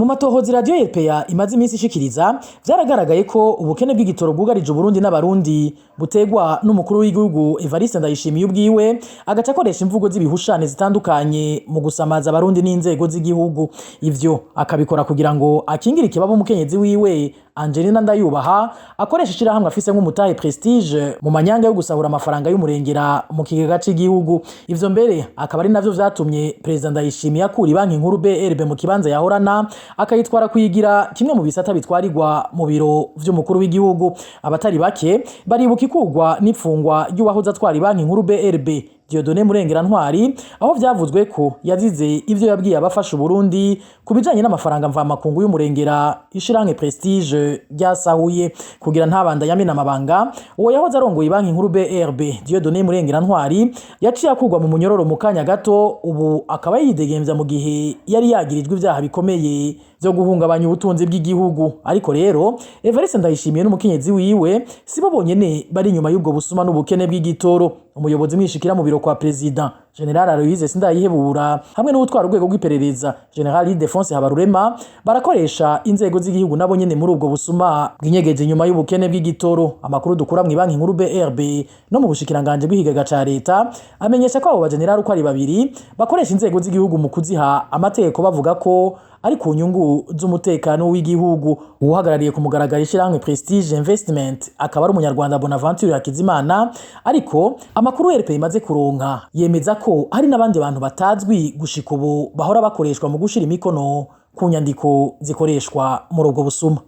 Mu matohoza Radiyo RPA imaze iminsi ishikiriza, vyaragaragaye ko ubukene bw'igitoro bwugarije Uburundi n'Abarundi butegwa n'umukuru w'igihugu Evariste Ndayishimiye ubwiwe, agaca akoresha imvugo z'ibihushane zitandukanye mu gusamaza Abarundi n'inzego z'igihugu. Ivyo akabikora kugira ngo akingire ikibaba umukenyezi wiwe Angelina Ndayubaha, akoresha ishirahamwe afise nk'umutahe Prestige mu manyanga yo gusahura amafaranga y'umurengera mu kigega c'igihugu. Ivyo mbere akaba ari navyo vyatumye Perezida Ndayishimiye akura Ibanki Nkuru BRB mu kibanza yahorana, akayitwara kuyigira kimwe mu bisata bitwarirwa mu biro vy'umukuru w'igihugu. Abatari bake baribuka ikugwa n'ipfungwa ry'uwahoze atwara Ibanki Nkuru BRB, Dieudonné Murengerantwari, aho vyavuzwe ko yazize ivyo yabwiye abafasha Uburundi ku bijanye n'amafaranga mvamakungu y'umurengera ishirahamwe Prestige ryasahuye. Kugira ntabanda yamena amabanga, uwo yahoze arongoye Banki Nkuru BRB, Dieudonné Murengerantwari, yaciye akurwa mu munyororo mu kanya gato, ubu akaba yidegemvya mu gihe yari yagirijwe ivyaha bikomeye vyo guhungabanya ubutunzi bw'igihugu. Ariko rero Evariste Ndayishimiye n'umukenyezi wiwe sibo bonyene bari inyuma y'ubwo busuma n'ubukene bw'igitoro. Umuyobozi mwishikira mu biro kwa President, General Aloise Sindayihebura, hamwe n'uwutwara urwego rw'iperereza, General Ildefonse Habarurema, barakoresha inzego z'igihugu nabo nyene muri ubwo busuma bwinyegeje inyuma y'ubukene bw'igitoro. Amakuru dukura mu Banki Nkuru BRB no mu bushikiranganje bw'ikigega ca leta amenyesha ko abo bagenerali uko ari babiri bakoresha inzego z'igihugu mu kuziha amategeko, bavuga ko ari ku nyungu z'umutekano w'igihugu. Uwuhagarariye ku mugaragaro ishirahamwe Prestige Investment akaba ari umunyarwanda Bonaventure Hakizimana, ariko amakuru RP imaze kuronka yemeza ko hari n'abandi bantu batazwi gushika ubu bahora bakoreshwa mu gushira imikono ku nyandiko zikoreshwa muri ubwo busuma.